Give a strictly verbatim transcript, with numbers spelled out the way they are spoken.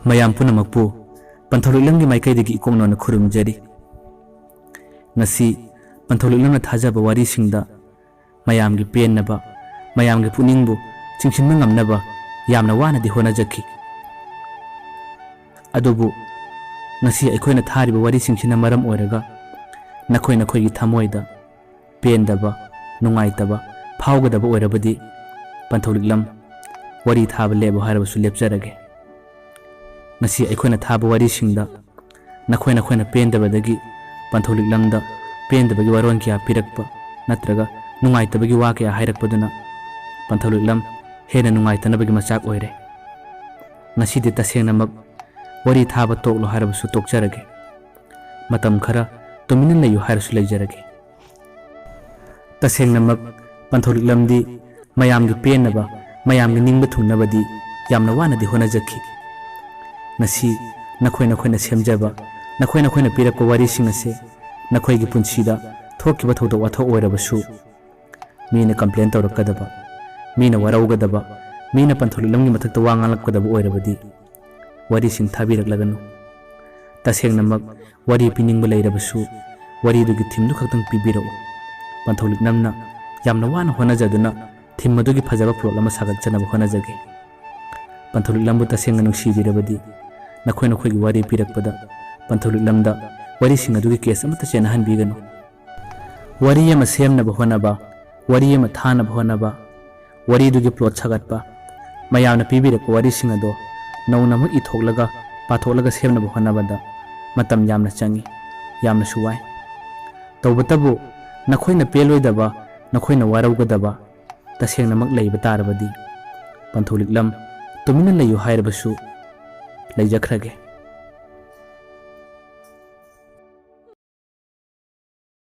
ꯃꯌꯥꯝ ꯄꯨꯝꯅꯃꯛꯄꯨ ꯄꯟꯊꯧꯂꯤꯛꯂꯝꯒꯤ ꯃꯥꯏꯀꯩꯗꯒꯤ ꯏꯀꯣꯛ ꯅꯧꯅ ꯈꯨꯔꯨꯝꯖꯔꯤ꯫ ꯉꯁꯤ ꯄꯟꯊꯧꯂꯤꯛꯂꯝꯅ ꯊꯥꯖꯕ ꯋꯥꯔꯤꯁꯤꯡꯗ ꯃꯌꯥꯝꯒꯤ ꯄꯦꯟꯅꯕ, ꯃꯌꯥꯝꯒꯤ ꯄꯨꯛꯅꯤꯡꯕꯨ ꯆꯤꯡꯁꯤꯟꯕ ꯉꯝꯅꯕ ꯌꯥꯝꯅ ꯋꯥꯅꯗꯤ ꯍꯣꯠꯅꯖꯈꯤ꯫ ꯑꯗꯨꯕꯨ ꯉꯁꯤ ꯑꯩꯈꯣꯏꯅ ꯊꯥꯔꯤꯕ ꯋꯥꯔꯤꯁꯤꯡꯁꯤꯅ ꯃꯔꯝ ꯑꯣꯏꯔꯒ ꯅꯈꯣꯏ ꯅꯈꯣꯏꯒꯤ ꯊꯃꯣꯏꯗ ꯄꯦꯟꯗꯕ, ꯅꯨꯡꯉꯥꯏꯇꯕ ꯐꯥꯎꯒꯗꯕ ꯑꯣꯏꯔꯕꯗꯤ ꯄꯟꯊꯧꯂꯤꯛꯂꯝ ꯋꯥꯔꯤ ꯊꯥꯕ ꯂꯦꯞꯄꯣ ꯍꯥꯏꯔꯕꯁꯨ ꯂꯦꯞꯆꯔꯒꯦ꯫ ꯉꯁꯤ ꯑꯩꯈꯣꯏꯅ ꯊꯥꯕ ꯋꯥꯔꯤꯁꯤꯡꯗ ꯅꯈꯣꯏ ꯅꯈꯣꯏꯅ ꯄꯦꯟꯗꯕꯗꯒꯤ ꯄꯟꯊꯧꯂꯤꯛꯂꯝꯗ ꯄꯦꯟꯗꯕꯒꯤ ꯋꯥꯔꯣꯜ ꯀꯌꯥ ꯄꯤꯔꯛꯄ ꯅꯠꯇ꯭ꯔꯒ ꯅꯨꯡꯉꯥꯏꯇꯕꯒꯤ ꯋꯥ ꯀꯌꯥ ꯍꯥꯏꯔꯛꯄꯗꯨꯅ ꯄꯟꯊꯧꯂꯤꯛꯂꯝ ꯍꯦꯟꯅ ꯅꯨꯡꯉꯥꯏꯇꯅꯕꯒꯤ ꯃꯆꯥꯛ ꯑꯣꯏꯔꯦ꯫ ꯉꯁꯤꯗꯤ ꯇꯁꯦꯡꯅꯃꯛ ꯋꯥꯔꯤ ꯊꯥꯕ ꯇꯣꯛꯂꯣ ꯍꯥꯏꯔꯕꯁꯨ ꯇꯣꯛꯆꯔꯒꯦ꯫ ꯃꯇꯝ ꯈꯔ ꯇꯨꯃꯤꯟꯅ ꯂꯩꯌꯨ ꯍꯥꯏꯔꯁꯨ ꯂꯩꯖꯔꯒꯦ꯫ ꯇꯁꯦꯡꯅꯃꯛ ꯄꯟꯊꯧꯂꯤꯛꯂꯝꯗꯤ ꯃꯌꯥꯝꯒꯤ ꯄꯦꯟꯅꯕ, ꯃꯌꯥꯝꯒꯤ ꯅꯤꯡꯕ ꯊꯨꯡꯅꯕꯗꯤ ꯌꯥꯝꯅ ꯋꯥꯅꯗꯤ ꯍꯣꯠꯅꯖꯈꯤ꯫ ꯉꯁꯤ ꯅꯈꯣꯏ ꯅꯈꯣꯏꯅ ꯁꯦꯝꯖꯕ, ꯅꯈꯣꯏ ꯅꯈꯣꯏꯅ ꯄꯤꯔꯛꯄ ꯋꯥꯔꯤꯁꯤꯡ ꯑꯁꯦ ꯅꯈꯣꯏꯒꯤ ꯄꯨꯟꯁꯤꯗ ꯊꯣꯛꯈꯤꯕ ꯊꯧꯗꯣꯛ ꯋꯥꯊꯣꯛ ꯑꯣꯏꯔꯕꯁꯨ, ꯃꯤꯅ complain ꯇꯧꯔꯛꯀꯗꯕ, ꯃꯤꯅ ꯋꯥꯔꯧꯒꯗꯕ, ꯃꯤꯅ ꯄꯟꯊꯧꯂꯤꯛꯂꯝꯒꯤ ꯃꯊꯛꯇ ꯋꯥ ꯉꯥꯡꯂꯛꯀꯗꯕ ꯑꯣꯏꯔꯕꯗꯤ ꯋꯥꯔꯤꯁꯤꯡ ꯊꯥꯕꯤꯔꯛꯂꯒꯅꯨ꯫ ꯇꯁꯦꯡꯅꯃꯛ ꯋꯥꯔꯤ ꯄꯤꯅꯤꯡꯕ ꯂꯩꯔꯕꯁꯨ ꯋꯥꯔꯤꯗꯨꯒꯤ themeꯗꯨ ꯈꯛꯇꯪ ꯄꯤꯕꯤꯔꯛꯎ꯫ ꯄꯟꯊꯧꯂꯤꯛꯂꯝꯅ ꯌꯥꯝꯅ ꯋꯥꯅ ꯍꯣꯠꯅꯖꯗꯨꯅ theme ꯑꯗꯨꯒꯤ ꯐꯖꯕ plot ꯑꯃ ꯁꯥꯒꯠꯆꯅꯕ ꯍꯣꯠꯅꯖꯒꯦ꯫ ꯄꯟꯊꯧꯂꯤꯛꯂꯝꯕꯨ ꯇꯁꯦꯡꯅ ꯅꯨꯡꯁꯤꯕꯤꯔꯕꯗꯤ ꯅꯈꯣꯏ ꯅꯈꯣꯏꯒꯤ ꯋꯥꯔꯤ ꯄꯤꯔꯛꯄꯗ ꯄꯟꯊꯧꯂꯤꯛꯂꯝꯗ ꯋꯥꯔꯤꯁꯤꯡ ꯑꯗꯨꯒꯤ case ꯑꯃꯠꯇ ꯆꯦꯟꯅꯍꯟꯕꯤꯒꯅꯨ꯫ ꯋꯥꯔꯤ ꯑꯃ ꯁꯦꯝꯅꯕ ꯍꯣꯠꯅꯕ, ꯋꯥꯔꯤ ꯑꯃ ꯊꯥꯅꯕ ꯍꯣꯠꯅꯕ, ꯋꯥꯔꯤꯗꯨꯒꯤ plot ꯁꯥꯒꯠꯄ, ꯃꯌꯥꯝꯅ ꯄꯤꯕꯤꯔꯛꯄ ꯋꯥꯔꯤꯁꯤꯡ ꯑꯗꯣ ꯅꯧꯅ ꯑꯃꯨꯛ ꯏꯊꯣꯛꯂꯒ ꯄꯥꯊꯣꯛꯂꯒ ꯁꯦꯝꯅꯕ ꯍꯣꯠꯅꯕꯗ ꯃꯇꯝ ꯌꯥꯝꯅ ꯆꯪꯏ, ꯌꯥꯝꯅꯁꯨ ꯋꯥꯏ꯫ ꯇꯧꯕꯇꯕꯨ ꯅꯈꯣꯏꯅ ꯄꯦꯜꯂꯣꯏꯗꯕ, ꯅꯈꯣꯏꯅ ꯋꯥꯔꯧꯒꯗꯕ ꯇꯁꯦꯡꯅꯃꯛ ꯂꯩꯕ ꯇꯥꯔꯕꯗꯤ ꯄꯟꯊꯧꯂꯤꯛꯂꯝ ꯇꯨꯃꯤꯟꯅ ꯂꯩꯌꯨ ꯍꯥꯏꯔꯕꯁꯨ ꯂꯩꯖꯈ꯭ꯔꯒꯦ꯫